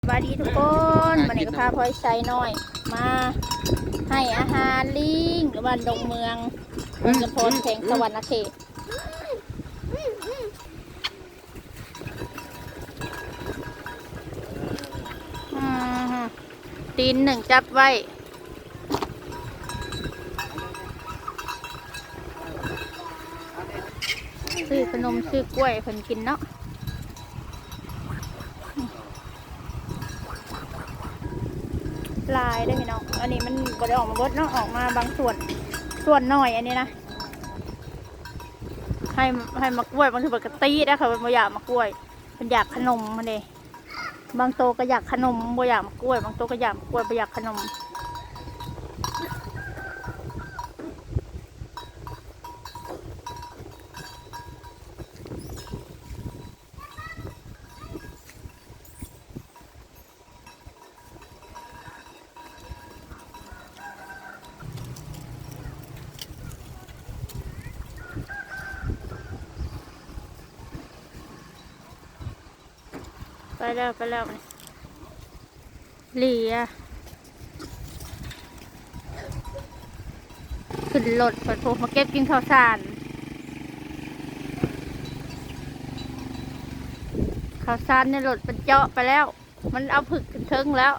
ສະບາຍດີທຸກຄົນ ມື້ນີ້ກໍພາພອຍໄຊນ້ອຍມາໃຫ້ອາຫານລິງຢູ່ບ້ານດົງເມືອງ ເມືອງຈຳພອນ ແຂວງສະຫວັນນະເຂດ. ອືມ ຕີນໜຶ່ງຈັບໄວ້ ຊື້ຂະໜົມຊື້ກ້ວຍໃຫ້ເພິ່ນກິນເນາະ. ຫຼາຍເດ້ພີ່ນ້ອງ ອັນນີ້ມັນບໍ່ໄດ້ອອກມາເບິດເນາະ ອອກມາບາງສ່ວນ ສ່ວນໜ້ອຍອັນນີ້ນະ. ໃຫ້ ໃຫ້ໝາກກ້ວຍ ບາງທີເພິ່ນກໍຕີໄດ້ ເຂົາບໍ່ຢາກໝາກກ້ວຍ ເພິ່ນຢາກຂະໜົມຫັ້ນເດ້. ບາງໂຕກໍຢາກຂະໜົມ ບໍ່ຢາກໝາກກ້ວຍ ບາງໂຕກໍຢາກໝາກກ້ວຍ ບໍ່ຢາກຂະໜົມ. ໄປແລ້ວ ໄປແລ້ວ ເລຍ ຂຶ້ນລົດເພິ່ນ ໂອ້ ມາເກັບກິນເຂົ້າສານ ເຂົ້າສານໃນລົດເພິ່ນເຈາະໄປແລ້ວ ມັນເອົາຜຶກຂຶ້ນເທິງແລ້ວ.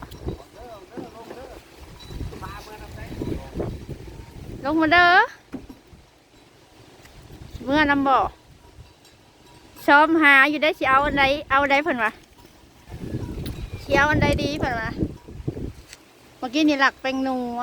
ລົງມາເດີ ຊິເມືອນຳບໍ່? ຊອມຫາຢູ່ໄດ໋ ຊິເອົາອັນໃດ ເອົາໃດເພິ່ນວ່າ ຊິເອົາອັນໃດດີເພິ່ນວ່າ. ເມື່ອກີ້ນີ້ລັກແປ້ງນົວ